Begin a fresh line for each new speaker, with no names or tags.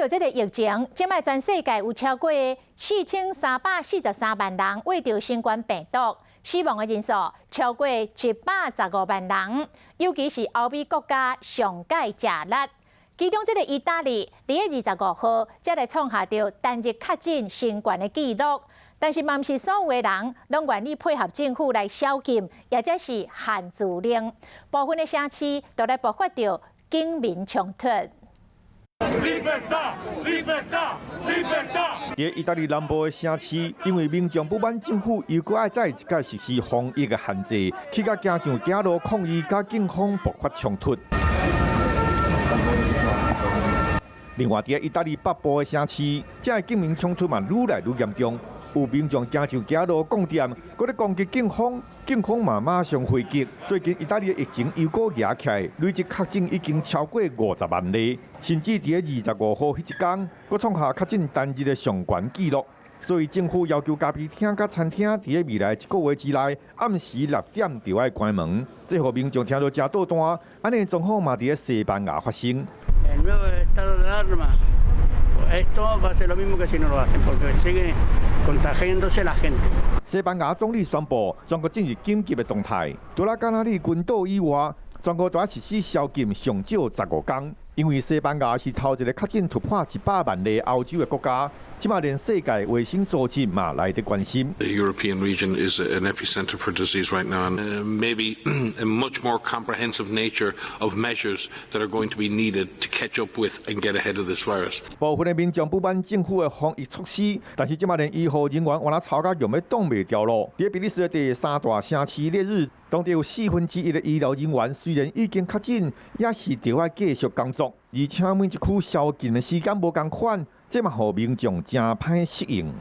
就這个疫情，這擺全世界有超過4343萬人罹著新冠病毒，死亡的人數超過115萬人，尤其是歐美國家上蓋食力。其中，這个意大利佇25號才來創下著單日確診新懸的紀錄，但是嘛毋是所有的人攏願意配合政府來宵禁，抑者是限聚令。部分的城市都來爆發著警民衝突。
佇意大利南部的城市，因為民眾不滿政府又閣愛再一擺實施防疫的限制，去到行上街路抗議，佮警方爆發衝突。另外，佇意大利北部的城市，這个警民衝突嘛愈來愈嚴重，有民眾行上街路摃店，閣咧攻擊警方，警方嘛馬上回擊。最近意大利的疫情又閣夯起來，累計確診已經超過50萬例，甚至佇25號彼一工，閣創下確診單日的上懸紀錄。所以政府要求咖啡廳佮餐廳佇未來一個月之內，暗時6點就愛關門。這予民眾聽著誠搗蛋，按呢狀況嘛佇西班牙發生。
El nuevo estado de alarma, esto va a ser lo mismo que si no lo hacen, porque sigue contagiándose la gente.
西班牙總理宣布，全國進入緊急的狀態。除了加那利群島以外，全國都實施宵禁上少15天。因為西班牙是頭一个確診突破100萬例歐洲的國家，這馬連世界衛生組織嘛來佇關心。
The European region is an epicenter for disease right now, and maybe a much more comprehensive nature of measures that are going to be needed to catch up with and get ahead of this virus.
部分的民眾不滿政府的防疫措施，但是這馬連醫護人員原來吵甲用欲擋袂牢囉。佇比利時的第三大城市列日，當地有1/4的醫療人員雖然已經確診，也是著愛繼續工作。而且每一區宵禁的時間無仝款，這嘛予民眾誠歹適應。